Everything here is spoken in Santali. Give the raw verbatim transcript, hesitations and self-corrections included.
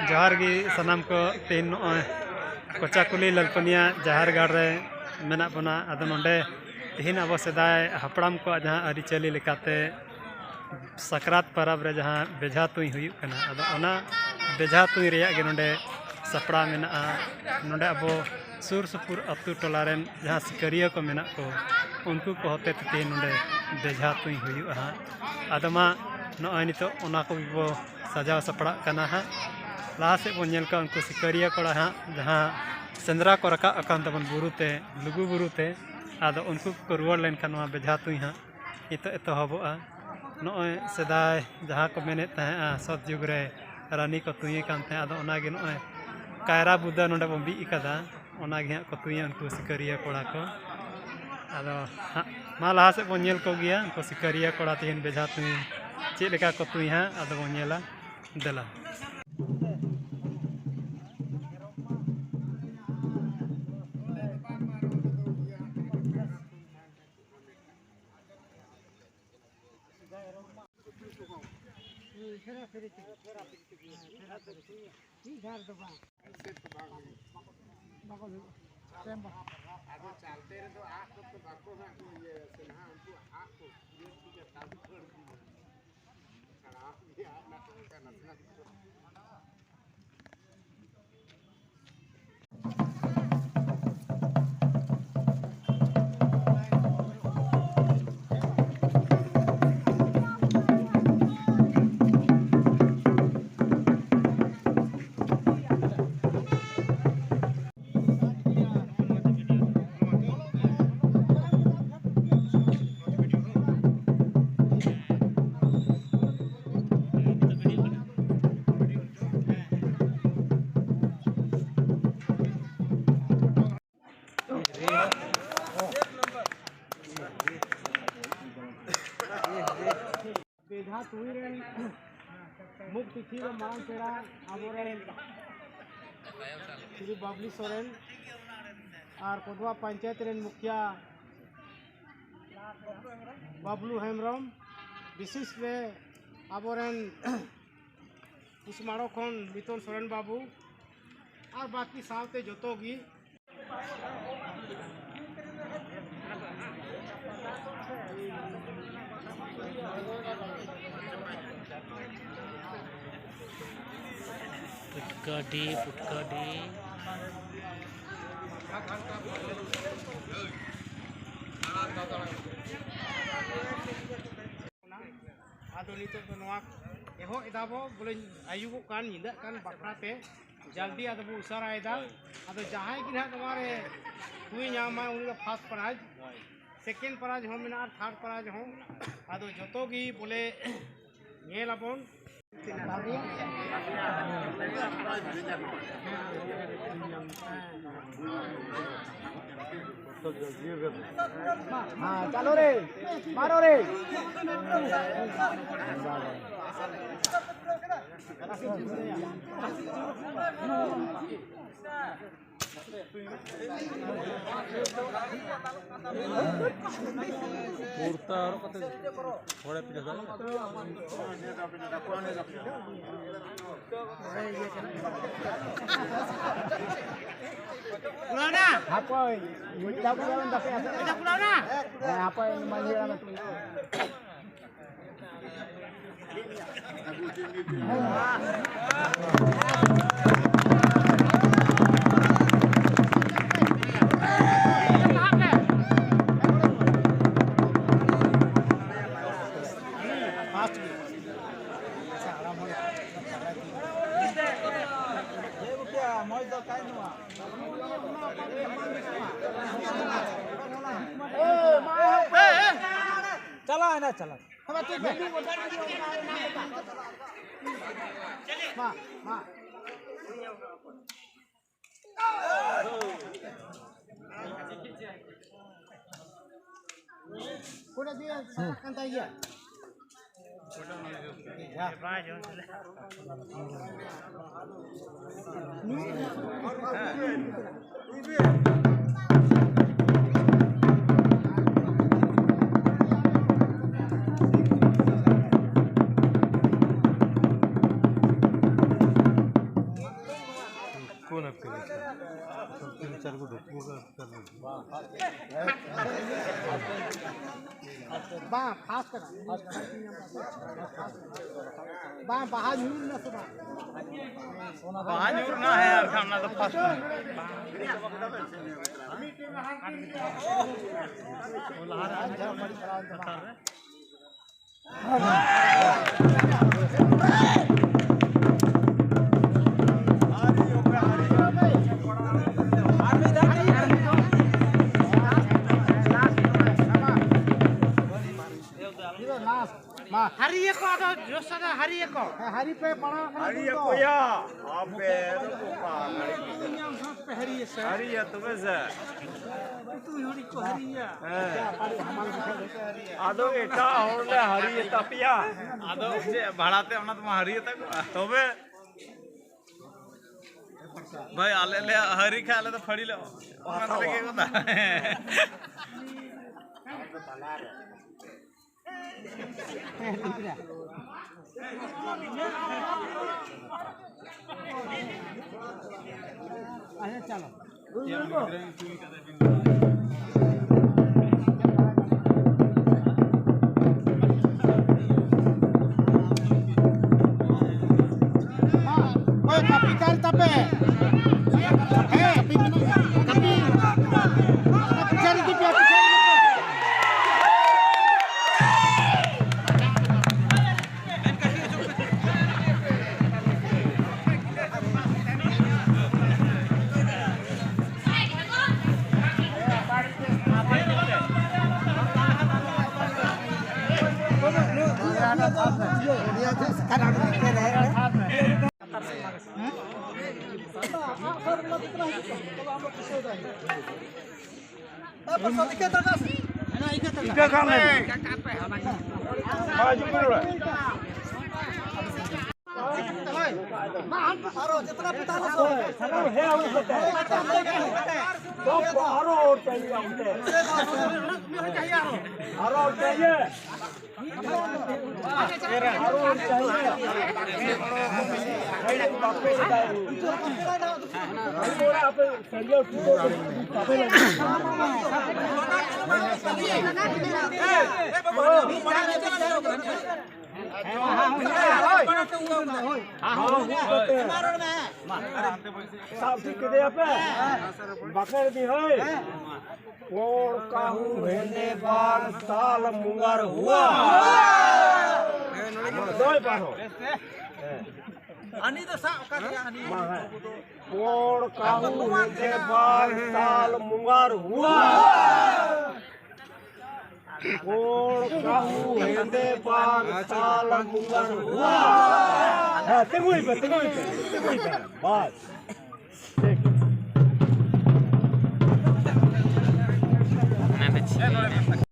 ᱡᱚᱦᱟᱨ ᱜᱮ ᱥᱟᱱᱟᱢ ᱠᱚ᱾ ᱛᱮᱦᱮᱧ ᱱᱚᱜᱼᱚᱭ ᱠᱚᱪᱟᱠᱩᱞᱤ ᱞᱟᱞᱯᱟᱹᱱᱤᱭᱟ ᱡᱟᱦᱮᱨ ᱜᱟᱲ ᱨᱮ ᱢᱮᱱᱟᱜ ᱵᱚᱱᱟ᱾ ᱟᱫᱚ ᱱᱚᱰᱮ ᱛᱮᱦᱮᱧ ᱟᱵᱚ ᱥᱮᱫᱟᱭ ᱦᱟᱯᱲᱟᱢ ᱠᱚᱣᱟᱜ ᱡᱟᱦᱟᱸ ᱟᱹᱨᱤᱪᱟᱹᱞᱤ ᱞᱮᱠᱟᱛᱮ ᱥᱟᱠᱨᱟᱛ ᱯᱚᱨᱚᱵᱽ ᱨᱮ ᱡᱟᱦᱟᱸ ᱵᱮᱡᱷᱟ ᱛᱩᱧ ᱦᱩᱭᱩᱜ ᱠᱟᱱᱟ, ᱟᱫᱚ ᱚᱱᱟ ᱵᱮᱡᱷᱟ ᱛᱩᱧ ᱨᱮᱭᱟᱜ ᱜᱮ ᱱᱚᱰᱮ ᱥᱟᱯᱲᱟᱣ ᱢᱮᱱᱟᱜᱼᱟ᱾ ᱱᱚᱰᱮ ᱟᱵᱚ ᱥᱩᱨ ᱥᱩᱯᱩᱨ ᱟᱹᱛᱩ ᱴᱚᱞᱟ ᱨᱮᱱ ᱡᱟᱦᱟᱸ ᱥᱤᱠᱟᱹᱨᱤᱭᱟᱹ ᱠᱚ ᱢᱮᱱᱟᱜ ᱠᱚ, ᱩᱱᱠᱩ ᱠᱚ ᱦᱚᱛᱮ ᱛᱮ ᱛᱮᱦᱮᱧ ᱱᱚᱰᱮ ᱵᱮᱡᱷᱟ ᱛᱩᱧ ᱦᱩᱭᱩᱜᱼᱟ ᱦᱟᱸᱜ᱾ ᱟᱫᱚ ᱢᱟ ᱱᱚᱜᱼᱚᱭ ᱱᱤᱛᱚᱜ ᱚᱱᱟ ᱠᱚᱜᱮ ᱵᱚ ᱥᱟᱡᱟᱣ ᱥᱟᱯᱲᱟᱜ ᱠᱟᱱᱟ ᱦᱟᱸᱜ᱾ ᱞᱟᱦᱟ ᱥᱮᱫ ᱵᱚᱱ ᱧᱮᱞ ᱠᱚᱣᱟ ᱩᱱᱠᱩ ᱥᱤᱠᱟᱹᱨᱤᱭᱟᱹ ᱠᱚᱲᱟ ᱦᱟᱸᱜ, ᱡᱟᱦᱟᱸ ᱥᱮᱸᱫᱽᱨᱟ ᱠᱚ ᱨᱟᱠᱟᱵ ᱟᱠᱟᱱ ᱛᱟᱵᱚᱱ ᱵᱩᱨᱩ ᱛᱮ, ᱞᱩᱜᱩ ᱵᱩᱨᱩ ᱛᱮ, ᱟᱫᱚ ᱩᱱᱠᱩ ᱠᱚᱠᱚ ᱨᱩᱣᱟᱹᱲ ᱞᱮᱱᱠᱷᱟᱱ ᱱᱚᱣᱟ ᱵᱮᱡᱷᱟ ᱛᱩᱧ ᱦᱟᱸᱜ ᱱᱤᱛᱚᱜ ᱮᱛᱚᱦᱚᱵᱚᱜᱼᱟ᱾ ᱱᱚᱜᱼᱚᱭ ᱥᱮᱫᱟᱭ ᱡᱟᱦᱟᱸ ᱠᱚ ᱢᱮᱱᱮᱫ ᱛᱟᱦᱮᱸᱜᱼᱟ, ᱥᱚᱛ ᱡᱩᱜᱽ ᱨᱮ ᱨᱟᱹᱱᱤ ᱠᱚ ᱛᱩᱧᱮ ᱠᱟᱱ ᱛᱟᱦᱮᱸᱫ, ᱟᱫᱚ ᱚᱱᱟᱜᱮ ᱱᱚᱜᱼᱚᱭ ᱠᱟᱭᱨᱟ ᱵᱩᱫᱟᱹ ᱱᱚᱰᱮ ᱵᱚᱱ ᱵᱤᱫ ᱟᱠᱟᱫᱟ, ᱚᱱᱟᱜᱮ ᱦᱟᱸᱜ ᱠᱚ ᱛᱩᱧᱟ ᱩᱱᱠᱩ ᱥᱤᱠᱟᱹᱨᱤᱭᱟᱹ ᱠᱚᱲᱟ ᱠᱚ᱾ ᱟᱫᱚ ᱦᱟᱸᱜ ᱢᱟ ᱞᱟᱦᱟ ᱥᱮᱫ ᱵᱚᱱ ᱧᱮᱞ ᱠᱚᱜᱮᱭᱟ, ᱩᱱᱠᱩ ᱥᱤᱠᱟᱹᱨᱤᱭᱟᱹ ᱠᱚᱲᱟ ᱛᱮᱦᱮᱧ ᱵᱮᱡᱷᱟ ᱛᱩᱧ ᱪᱮᱫ ᱞᱮᱠᱟ ᱠᱚ ᱛᱩᱧ ᱦᱟᱸᱜ, ᱟᱫᱚ ᱵᱚᱱ ᱧᱮᱞᱟ᱾ ᱫᱮᱞᱟ᱾ ᱟᱫᱚ ᱪᱟᱞᱛᱮ ᱨᱮᱫᱚ ᱟᱜ ᱠᱚ ᱵᱟᱠᱚ ᱦᱟᱸᱜ ᱠᱚ ᱤᱭᱟᱹ ᱥᱮ ᱱᱟᱦᱟᱜ ᱩᱱᱠᱩ ᱟᱜ ᱠᱚ ᱤᱭᱟᱹ ᱴᱷᱤᱠᱟ ᱛᱟᱵ ᱠᱷᱟᱹᱲ ᱠᱚ᱾ ᱪᱷᱟᱲᱟᱣ ᱜᱮᱭᱟ ᱟᱜ ᱚᱱᱟ ᱠᱚ ᱚᱱᱠᱟ ᱱᱟᱥᱮ ᱱᱟᱥᱮ ᱠᱚ᱾ ᱵᱮᱡᱷᱟ ᱛᱩᱧ ᱨᱮᱱ ᱢᱩᱠ ᱛᱤᱛᱷᱤ ᱫᱚ ᱢᱟᱨᱟᱝ ᱯᱮᱲᱟ ᱟᱵᱚᱨᱮᱱ ᱥᱨᱤ ᱵᱟᱵᱞᱤ ᱥᱚᱨᱮᱱ ᱟᱨ ᱠᱚᱫᱣᱟ ᱯᱚᱧᱪᱟᱭᱮᱛ ᱨᱮᱱ ᱢᱩᱠᱷᱤᱭᱟᱹ ᱵᱟᱵᱞᱩ ᱦᱮᱢᱵᱨᱚᱢ, ᱵᱤᱥᱮᱥ ᱨᱮ ᱟᱵᱚᱨᱮᱱ ᱤᱥᱢᱟᱲᱚ ᱠᱷᱚᱱ ᱢᱤᱛᱚᱱ ᱥᱚᱨᱮᱱ ᱵᱟᱹᱵᱩ ᱟᱨ ᱵᱟᱹᱠᱤ ᱥᱟᱶᱛᱮ ᱡᱚᱛᱚ ᱜᱮ᱾ ᱯᱩᱴᱠᱟᱹᱰᱤ, ᱯᱩᱴᱠᱟᱹᱰᱤ᱾ ᱟᱫᱚ ᱱᱤᱛᱚᱜ ᱫᱚ ᱱᱚᱣᱟ ᱮᱦᱚᱵ ᱮᱫᱟ ᱵᱚ, ᱵᱚᱞᱮ ᱟᱹᱭᱩᱵᱚᱜ ᱠᱟᱱ, ᱧᱤᱫᱟᱹᱜ ᱠᱟᱱ ᱵᱟᱠᱷᱨᱟ ᱛᱮ ᱡᱚᱞᱫᱤ ᱟᱫᱚ ᱵᱚ ᱩᱥᱟᱹᱨᱟᱭᱮᱫᱟ᱾ ᱟᱫᱚ ᱡᱟᱦᱟᱸᱭ ᱜᱮ ᱱᱟᱦᱟᱜ ᱱᱚᱣᱟ ᱨᱮ ᱦᱩᱭ ᱧᱟᱢᱟ, ᱩᱱᱤ ᱫᱚ ᱯᱷᱟᱥᱴ ᱯᱨᱟᱭᱤᱡᱽ, ᱥᱮᱠᱮᱱᱰ ᱯᱨᱟᱭᱤᱡᱽ ᱦᱚᱸ ᱢᱮᱱᱟᱜᱼᱟ, ᱛᱷᱟᱨᱰ ᱯᱨᱟᱭᱤᱡᱽ ᱦᱚᱸ᱾ ᱟᱫᱚ ᱡᱚᱛᱚ ᱜᱮ ᱵᱚᱞᱮ ᱧᱮᱞ ᱟᱵᱚᱱ᱾ ᱦᱮᱸ, ᱪᱟᱞᱳ ᱨᱮ, ᱢᱟᱨᱳ ᱨᱮ᱾ ᱠᱩᱨᱛᱟ ᱦᱚᱨᱚᱜ ᱠᱟᱛᱮ ᱦᱚᱲᱮ ᱯᱤᱴᱷᱟᱹ ᱫᱟᱲᱮᱭᱟᱜᱼᱟ? ᱦᱟᱯᱳᱭ, ᱢᱤᱫ ᱫᱷᱟᱣ ᱠᱚ ᱧᱮᱞ ᱛᱟᱯᱮᱭᱟ ᱥᱮ? ᱦᱮᱸ, ᱦᱟᱯᱳᱭ, ᱢᱟᱹᱡᱷᱤ ᱦᱟᱲᱟᱢ ᱮ ᱛᱩᱞ ᱞᱮᱫᱟ᱾ ᱪᱟᱞᱟᱣ ᱮᱱᱟ, ᱪᱟᱞᱟᱣ᱾ ᱢᱟ, ᱢᱟ᱾ ᱠᱚᱲᱟ ᱫᱤᱭᱮ ᱥᱟᱵ ᱠᱟᱱ ᱛᱟᱭ ᱜᱮᱭᱟ᱾ ᱭᱟ᱾ ᱱᱩᱭ ᱫᱚ कौन आपके लिए? सब तीन चार को ढुकूंगा, कर लो। ᱵᱟᱝ, ᱯᱷᱟᱥᱴ ᱠᱟᱱᱟ᱾ ᱵᱟᱝ, ᱵᱟᱦᱟ ᱧᱩᱨ ᱮᱱᱟ ᱥᱮ ᱵᱟᱝ? ᱵᱟᱦᱟ ᱧᱩᱨ ᱮᱱᱟ, ᱦᱮᱸ, ᱟᱨ ᱠᱷᱟᱱ ᱚᱱᱟ ᱫᱚ ᱯᱷᱟᱥᱴ ᱠᱟᱱᱟ᱾ ᱞᱟᱦᱟ ᱨᱮ ᱞᱟᱛᱟᱨ ᱨᱮ᱾ ᱢᱟ᱾ ᱦᱟᱹᱨᱤᱭᱟᱹ ᱠᱚ, ᱟᱫᱚ ᱡᱳᱥ ᱟᱫᱚ ᱦᱟᱹᱨᱤᱭᱟᱹ ᱠᱚ᱾ ᱦᱮᱸ, ᱦᱟᱹᱨᱤ ᱯᱮ ᱯᱟᱲᱟᱣ ᱠᱟᱱᱟ ᱦᱟᱹᱨᱤᱭᱟᱹ ᱫᱩᱞ ᱫᱚ᱾ ᱠᱚᱭᱟ, ᱟᱯᱮ ᱫᱚ ᱚᱠᱟ ᱦᱟᱹᱨᱤ? ᱧᱟᱢ ᱥᱟᱶ ᱯᱮ ᱦᱟᱹᱨᱤᱭᱟᱹ ᱥᱮ? ᱦᱟᱹᱨᱤᱭᱟᱹ ᱛᱚᱵᱮ ᱥᱮ᱾ ᱩᱛᱩ ᱦᱩᱲᱤ ᱠᱚ ᱦᱟᱹᱨᱤᱭᱟ᱾ ᱦᱮᱸ᱾ ᱟᱫᱚ ᱮᱴᱟᱜ ᱦᱚᱲ ᱞᱮ ᱦᱟᱹᱨᱤᱭᱟᱹ ᱛᱟᱯᱮᱭᱟ᱾ ᱟᱫᱚ ᱪᱮᱫ ᱵᱷᱟᱲᱟ ᱛᱮ ᱚᱱᱟ ᱫᱚ ᱢᱟ ᱦᱟᱹᱨᱤᱭᱟᱹ ᱛᱟᱠᱚᱣᱟ᱾ ᱛᱚᱵᱮ ᱵᱷᱟᱭ, ᱟᱞᱮ ᱞᱮ ᱦᱟᱹᱨᱤ ᱠᱷᱟᱡ ᱟᱞᱮ ᱫᱚ ᱯᱷᱟᱹᱲᱤ ᱞᱮ ᱚᱱᱟ ᱠᱚᱨᱮ ᱜᱮ ᱜᱚᱫᱟ᱾ ᱟᱪᱪᱷᱟ, ᱪᱟᱞᱚ᱾ ᱦᱮᱸ, ᱚᱠᱚᱭ ᱠᱟᱹᱯᱤ ᱠᱟᱱ ᱛᱟᱯᱮ? ᱦᱮᱸ, ᱠᱟᱹᱯᱤ ᱢᱮᱱᱟᱜ ᱜᱮᱭᱟ᱾ ᱠᱟᱹᱯᱤ᱾ ᱯᱤᱪᱟᱨ ᱤᱫᱤ ᱯᱮ, ᱯᱤᱪᱟᱨ ᱤᱫᱤ ᱯᱮ᱾ ᱤᱠᱟᱹ ᱠᱟᱜ ᱢᱮ᱾ ᱵᱟᱭ ᱦᱤᱡᱩᱜ ᱠᱟᱱᱟ ᱚᱲᱟᱜ᱾ ᱟᱨᱚ ᱡᱮᱛᱱᱟ ᱯᱤᱴᱟ ᱞᱚ ᱥᱚ᱾ ᱥᱟᱱᱟᱢ ᱦᱮᱸ ᱦᱩᱭ ᱠᱟᱛᱮ᱾ ᱟᱨᱚ ᱦᱚᱲ ᱪᱟᱹᱦᱤᱭᱮ ᱚᱱᱛᱮ᱾ ᱟᱨᱚ ᱦᱚᱲ ᱪᱟᱹᱦᱤᱭᱮ᱾ ᱟᱨᱚ ᱦᱚᱲ ᱪᱟᱹᱦᱤᱭᱮ᱾ ᱟᱨᱚ ᱦᱚᱲ ᱪᱟᱹᱦᱤᱭᱮ᱾ ᱵᱟᱯᱮ ᱥᱮᱫᱟᱭ᱾ ᱥᱟᱵ ᱴᱷᱤᱠ ᱠᱮᱫᱮᱭᱟ ᱯᱮ? ᱵᱟᱠᱷᱮᱲ ᱫᱤ ᱦᱳᱭ᱾ ᱯᱳᱲ ᱠᱟᱹᱦᱩ ᱦᱮᱸᱫᱮ ᱵᱟᱨ ᱥᱟᱞ ᱢᱩᱜᱟᱨ ᱦᱩᱣᱟ᱾ ᱢᱟ ᱫᱚᱭ ᱯᱟᱨᱚᱢ᱾ ᱦᱮᱸ᱾ ᱦᱟᱹᱱᱤ ᱫᱚ ᱥᱟᱵ ᱟᱠᱟᱫ ᱜᱮᱭᱟ, ᱦᱟᱹᱱᱤ᱾ ᱢᱟ ᱦᱮᱸ᱾ ᱯᱳᱲ ᱠᱟᱹᱦᱩ ᱦᱮᱸᱫᱮ ᱵᱟᱨ ᱥᱟᱞ ᱢᱩᱜᱟᱨ ᱦᱩᱣᱟ᱾ ᱯᱳᱲ ᱠᱟᱹᱦᱩ ᱦᱮᱸᱫᱮ ᱵᱟᱨ ᱥᱟᱞ ᱢᱩᱜᱟᱨ ᱦᱩᱣᱟ᱾ ᱦᱮᱸ, ᱛᱤᱸᱜᱩᱭ ᱯᱮ, ᱛᱤᱸᱜᱩᱭ ᱯᱮ, ᱛᱤᱸᱜᱩᱭ ᱯᱮ᱾ ᱵᱟᱥ᱾ ᱴᱷᱤᱠ᱾ ᱚᱱᱟ ᱫᱚ ᱪᱮᱫ?